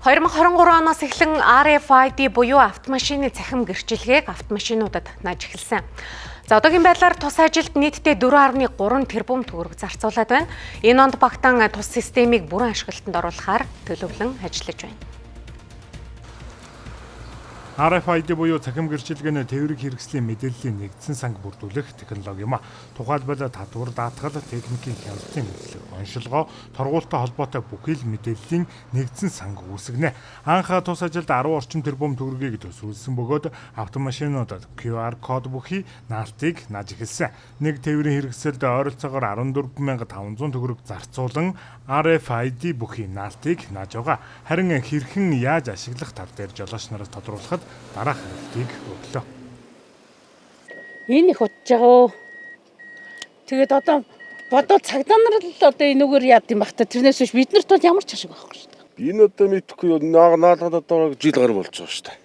2023 оноос эхлэн RFID буюу автомашины цахим гэрчилгээг автомашинуудад нааж эхэлсэн. За, одоогийн байдлаар тус ажилд нийтдээ 4.3 тэрбум төгрөг зарцуулаад байна. Энэ онд багтаан тус системийг бүрэн ашиглалтанд оруулахаар төлөвлөн ажиллаж байна. RFID буюу цахим гэрчилгээний тээврийн хэрэгслийн мэдээллийн нэгдсэн санг бүрдүүлэх технологи юм а. Тухайлбал, татвар, даатгал, техникийн хяналтын үзлэг, оншилгоо, торгуультай холбоотой бүхий л мэдээллийн нэгдсэн санг үүсгэнэ. Анх тус ажилд 10 орчим тэрбум төгрөгийг төсөөлсөн бөгөөд автомашинуудад QR код бүхий наалтыг нааж эхэлсэн. Нэг тээврийн хэрэгсэлд ойролцоогоор 14,500 төгрөг зарцуулан RFID бүхий наалтыг нааж байгаа. Харин хэрхэн яаж ашиглах тал дээр жолооч нараас тодруулахад дараах хариултыг өглөө. Энэ их удаж байгаа өө. Тэгээд одоо бодоод цагдаа нар л одоо энүүгээр яад юм бах та, тэрнээс биш бид нарт бол ямар ч ашиг байхгүй шүү дээ. Энэ одоо мэдэхгүй наалгаад одоо жил гаруй болж байгаа шүү дээ.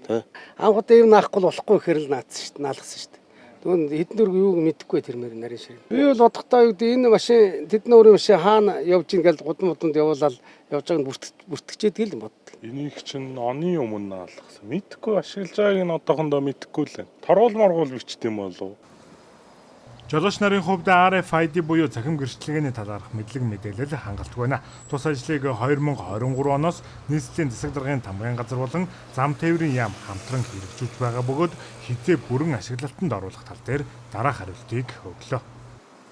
Тэ? Анх удаа юм наахгүй л болохгүй гэхээр л наацсан шүү дээ. Наалгасан шүү дээ. Тэгвэл хэдэн төгрөг юуг мэдэхгүй тэр мөр нарийн шиг. Би бол бодохдоо юу гэдэг, энэ машин тэдний өөрийн машин хаана явж ийн гэж гудам мудамд явуулаад явж байгааг нь бүртгэжээд л боддог. Энийг чинь оны өмнө наалгасан. Мэдэхгүй, ашиглаж байгааг нь одоохондоо мэдэхгүй л байна. Торгуул моргуул бичдэг юм болов уу? Жолооч нарын хувьд RFID буюу цахим гэрчилгээний талаарх мэдлэг мэдээлэл хангалтгүй байна. Тус ажлыг 2023 оноос нийслэлийн засаг даргын тамгын газар болон зам тээврийн яам хамтран хэрэгжүүлж байгаа бөгөөд хэзээ бүрэн ашиглалтанд оруулах тал дээр дараах хариултыг өглөө.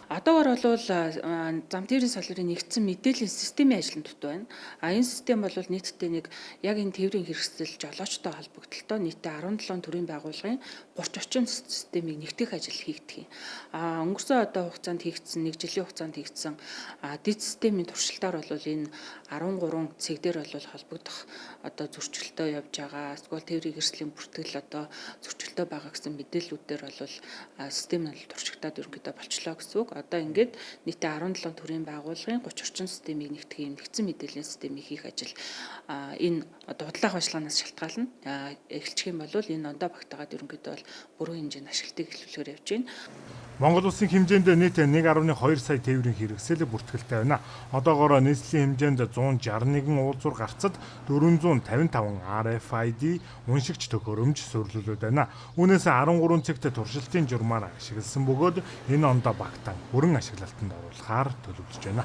Одоогор бол зам тээврийн салбарын нэгдсэн мэдээллийн системийн ажил нь дутуу байна. А энэ систем бол нийтдээ нэг яг энэ тээврийн хэрэгсэл жолоочтой холбогдлолтой нийтдээ 17 төрлийн байгууллагын 30 орчим системийг нэгтгэх ажил хийгдэх юм. А өнгөрсөн одоо хугацаанд хийгдсэн, нэг жилийн хугацаанд хийгдсэн дэд системийн туршилтаар бол энэ 13 цэг дээр бол холбогдох одоо зөрчилтөө явж байгаа. Эсвэл тээврийн хэрэгслийн бүртгэл одоо зөрчилтөө байгаа гэсэн мэдээллүүдээр бол систем нь бол туршигдаад ерөнхийдөө болчлоо гэсэн үг. Одоо ингээд нийтдээ 17 төрлийн байгууллагын 30 орчим системийг нэгтгэх юм нэгдсэн мэдээллийн системийг хийх ажил энэ одоо худлаах ажиллагаанаас шалтгаална. Эхэлчих юм бол энэ ондоо багтаагаад ерөнхийдөө бол бүрэн хэмжээнд ашиглалтыг эхлүүлэхээр явж байна. Монгол улсын хэмжээнд нийт 1.2 сая тээврийн хэрэгсэл бүртгэлтэй байна. Одоогоор нийслэлийн хэмжээнд 161 уулзвар гарцад 455 RFID уншигч төхөөрөмж суурилуулаад байна. Үүнээс 13 цэгт туршилтын журмаар ашигласан бөгөөд энэ ондоо багтаан бүрэн ашиглалтанд оруулахаар төлөвлөж байна.